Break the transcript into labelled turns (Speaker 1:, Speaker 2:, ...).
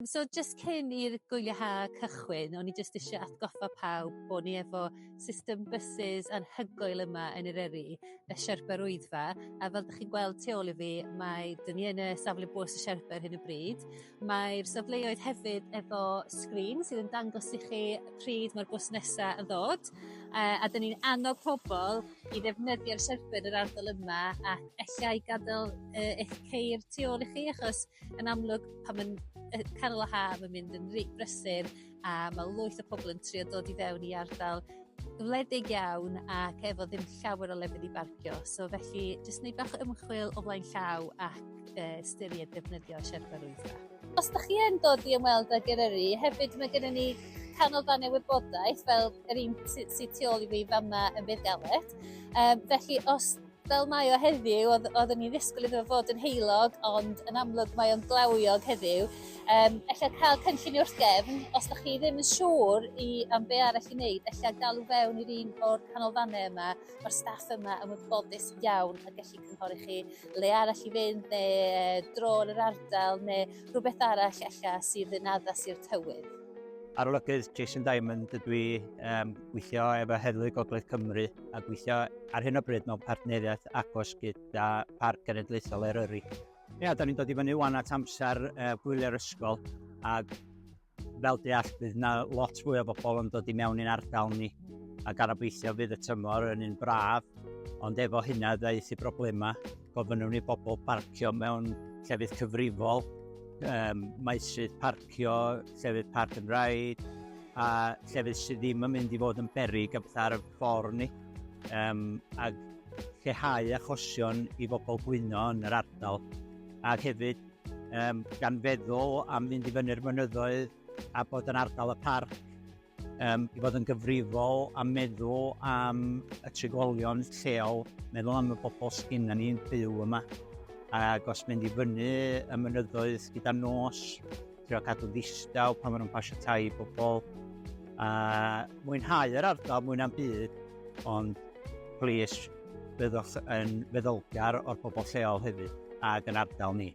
Speaker 1: So jyst cyn i'r gwyliau ha cychwyn, o'n i jyst eisiau atgoffa pawb bod ni efo system buses anhygoel yma yn Eryri, y Sherpa Rwyddfa, a fel 'dych chi'n gweld tu ôl i fi, mae 'dyn ni yn y safle bws y Sherpa ar hyn o bryd. Mae'r safleoedd hefyd efo sgrin sydd yn dangos i chi pryd mae'r bws nesa yn ddod, a 'dyn ni'n annog pobl i ddefnyddio'r Sherpa yn yr ardal yma ac ella i gadael eich ceir tu ôl i chi, achos yn amlwg pan mae'n canol y haf yn mynd yn reit brysur a mae lwyth o pobl yn trio dod i fewn i ardal wledig iawn ac efo ddim llawer o lefydd i barcio. So felly jyst wneud bach o ymchwil o flaen llaw ac ystyried defnyddio Sherpa Rwyddfa. Os da chi yn dod i ymweld ag Eryri, hefyd mae gennym ni canolfannau wybodaeth fel yr un sydd sy tu ôl i fi fama yn Beddgelert. Felly os Fel mae o heddiw, oedd, oedden ni'n ddisgwyl iddo fo fod yn heulog, ond yn amlwg mae o'n glawiog heddiw. Ella cael cynllun wrth gefn, os da chi ddim yn siŵr i, am be arall i wneud, ella galw fewn i'r un o'r canolfannau yma. Mae'r staff yma yn wybodus iawn a gallu cynghori chi le arall i fynd neu dro yn yr ardal neu rhywbeth arall ella sydd yn addas i'r tywydd.
Speaker 2: Arolygydd Jason Diamond ydw i, gweithio efo Heddlu Gogledd Cymru a gweithio ar hyn o bryd mewn partneriaeth agos gyda Parc Cenedlaethol Eryri. Ia, da ni'n dod i fyny wan at amser gwyliau'r ysgol, ac fel deall bydd yna lot fwy o bobl yn dod i mewn i'n ardal ni, a gan obeithio fydd y tymor yn un braf, ond efo hynna ddaeth i broblemau. Gofynnwn i bobl barcio mewn llefydd cyfrifol, maesydd parcio, llefydd park and ride, a llefydd sydd ddim yn mynd i fod yn beryg a pethau ar y ffordd ni, ac lleihau achosion i bobl gwyno yn yr ardal. Ac hefyd, gan feddwl am fynd i fyny'r mynyddoedd a bod yn ardal y parc, i fod yn gyfrifol a meddwl am y trigolion lleol, meddwl am y bobl sgynna ni'n byw yma. Ac os mynd i fyny y mynyddoedd gyda nos, trio cadw ddistaw pan maen nhw'n pasio tai i bobl, a mwynhau yr ardal mwy na'n byd, ond plis byddwch yn feddylgar o'r bobl lleol hefyd ac yn ardal ni.